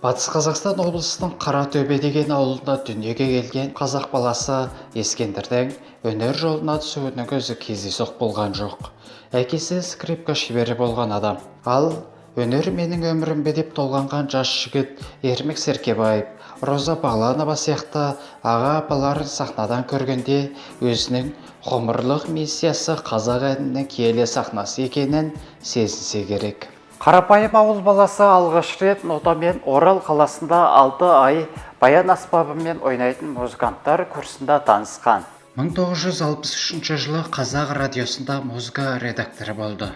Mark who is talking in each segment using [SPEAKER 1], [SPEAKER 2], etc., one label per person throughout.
[SPEAKER 1] Батыс Қазақстан облысының Қаратөбе деген ауылында дүниеге келген қазақ баласы Ескендірдің өнер жолына түсуінің өзі кездейсоқ болған жоқ. Әкесі скрипка шебері болған адам. Ал өнер менің өмірім бе деп толғанған жас жігіт Ермек Серкебаев, Роза Бағланова сияқты аға апаларын сахнадан көргенде өзінің ғұмырлық миссиясы қазақ әнінің киелі сахнасы екенін сезінсе керек. Қарапайым ауыл баласы алғаш рет нотамен Орал қаласында 6 ай баян аспабымен ойнайтын музыканттар курсында танысқан. 1963 жылы Қазақ радиосында музыка редакторы болды.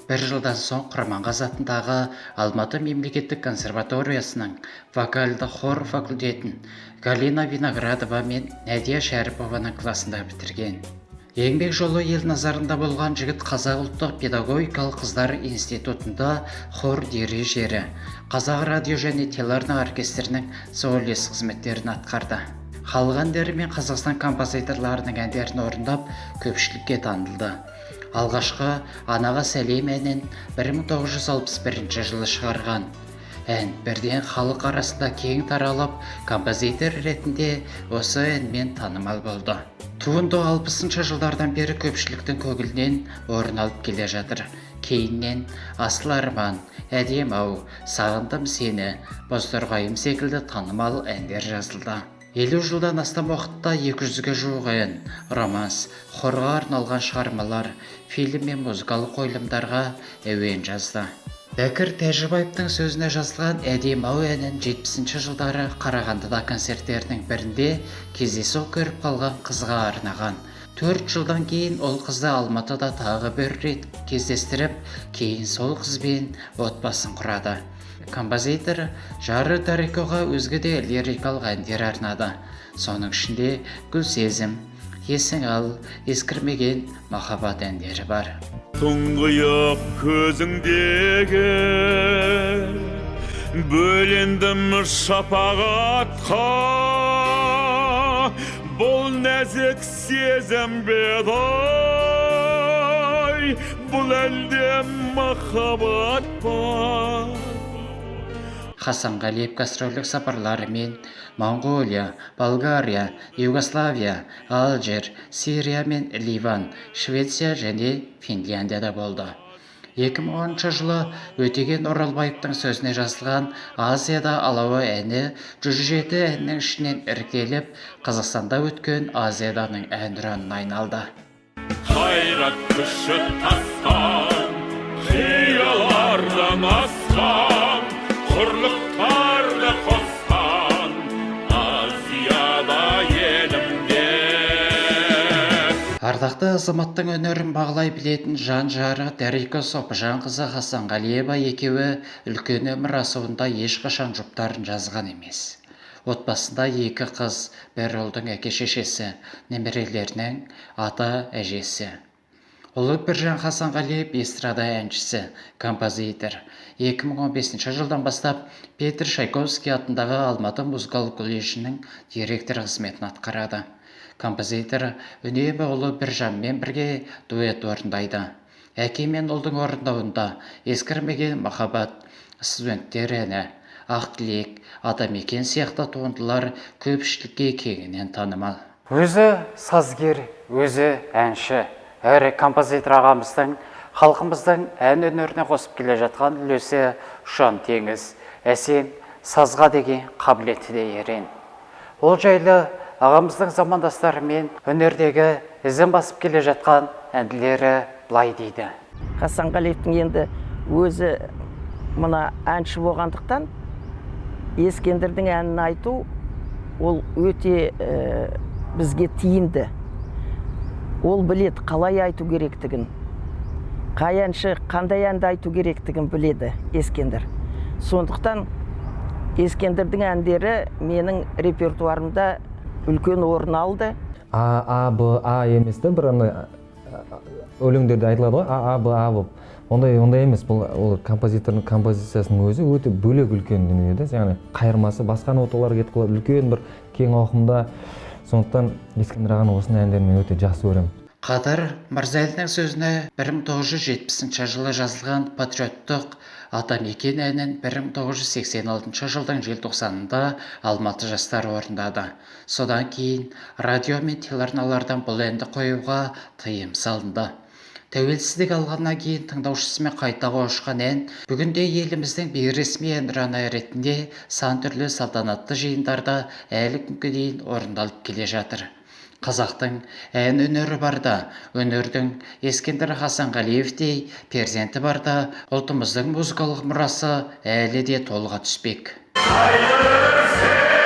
[SPEAKER 1] Бір жылдан соң Құрманғазы атындағы Алматы мемлекеттік консерваториясының вокалды хор факультетін Галина Виноградова мен Нәдия Шәріпованың класында бітірген. Еңбек жолы ел назарында болған жігіт Қазақ ұлттық педагогикалық қыздар институтында хор дирижері, Қазақ радио және телеарна оркестрінің солист қызметтерін атқарды. Халық әндері мен Қазақстан композиторларының әндерін орындап, көпшілікке танылды. Алғашқы «Анаға сәлем» әнін 1961 жылы шығарған. Ән бірден халық арасында кең таралып, композитор ретінде осы әнмен танымал болды. Туынды 60 жылдардан бері көпшіліктің көңілінен орын алып келе жатыр. Кейіннен «Асыл арман», «Әдем ау», «Сағындым сені», «Бозторғайым» секілді танымал әндер жазылды. 50 жылдан астам уақытта 200-ге жуық ән, романс, хорға арналған шығармалар, фильм мен музыкалық қойылымдарға әуен жазды. Бәкір Тәжібаевтың сөзіне жазылған «Әдем ау» әнін 70 жылдары Қарағандыда концерттерінің бірінде кездейсоқ көріп қалған қызға арнаған. 4 жылдан кейін ол қызды Алматыда тағы бір рет кездестіріп, кейін сол қызбен отбасын құрады. Композитор жары Дарикоға өзге де лирикалық әндер арнады. Соның ішінде «Гүл сезім», «Есің ал», «Ескірмеген махаббат» әндері бар.
[SPEAKER 2] Тұңғиық көзіңдегі бөлендім шапағатқа, бұл нәзік сезім бе ай, бұл әлде махаббат па?
[SPEAKER 1] Хасанғалиев гастрольдік сапарларымен Моңғолия, Болгария, Югославия, Алжир, Сирия мен Ливан, Швеция және Финляндияда болды. 2010 жылы Өтеген Оралбаевтың сөзіне жазылған «Азияда алауы» әні 107 әннің ішінен іріктеліп, Қазақстанда өткен Азияданың әнұранына айналды.
[SPEAKER 2] Қайрат күші тасқан, қиялардан асқан, құрлықтарды қосқан Азияда елімде.
[SPEAKER 1] Ардақты азаматтың өнерін бағалай білетін жан жары Дарико Сопыжанқызы Хасанғалиева екеуі үлкен өмір асуында ешқашан жұптарын жазған емес. Отбасында екі қыз, бір ұлдың әке-шешесі, немерелерінің ата әжесі. Ұлы Біржан Хасанғалиев эстрада әншісі, композитор. 2015 жылдан бастап Петр Чайковский атындағы Алматы музыкалық колледжінің директоры қызметін атқарады. Композитор үнемі ұлы Біржанмен бірге дуэт орындайды. Әке мен ұлдың орындауында «Ескірмеген махаббат», «Студенттер әні», «Ақ тілек», «Атамекен» сияқты туындылар көпшілікке кеңінен танымал. Өзі сазгер, өзі әнші, әрі композитор ағамыздың халқымыздың ән өнеріне қосып келе жатқан үлесі ұшан теңіз, әсем сазға деген қабілеті де ерен. Ол жайлы ағамыздың замандастары мен өнердегі ізін басып келе жатқан әншілері былай дейді.
[SPEAKER 3] Хасанғалиевтің енді өзі мына әнші болғандықтан, Ескендірдің әнін айту ол өте бізге тиімді. Ол біледі қалай айту керектігін, қай әнші қандай әнді айту керектігін біледі Ескендір. Сондықтан Ескендірдің әндері менің репертуарымда үлкен орын алды.
[SPEAKER 4] А, А, Б, А емес та, бір андай өлеңдерде айтылады ғой, А, А, Б, А болып. Ондай емес, бұл ол композитордың композициясының өзі өте бөлек үлкен дүние да, яғни қайырмасы басқа ноталар кетіп қалады, үлкен бір кең ауқымда. Сондықтан Ескендір ағаның осындай әндерін мен өте жақсы көремін.
[SPEAKER 1] Қадыр Мырзалиннің сөзіне 1970 жылы жазылған патриоттық «Атамекен» әнін 1986 жылдың желтоқсанында Алматы жастары орындады. Содан кейін радио мен телеарналардан бұл әнді қоюға тыйым салынды. Тәуелсіздік алғаннан кейін тыңдаушысымен қайта қауышқан ән бүгінде еліміздің бейресми әнұраны ретінде сан түрлі салтанатты жиындарда әлі күнге дейін орындалып келе жатыр. Қазақтың ән өнері барда, өнердің Ескендір Хасанғалиевтей перзенті барда ұлтымыздың музыкалық мұрасы әлі де толыға түспек.
[SPEAKER 2] Сен.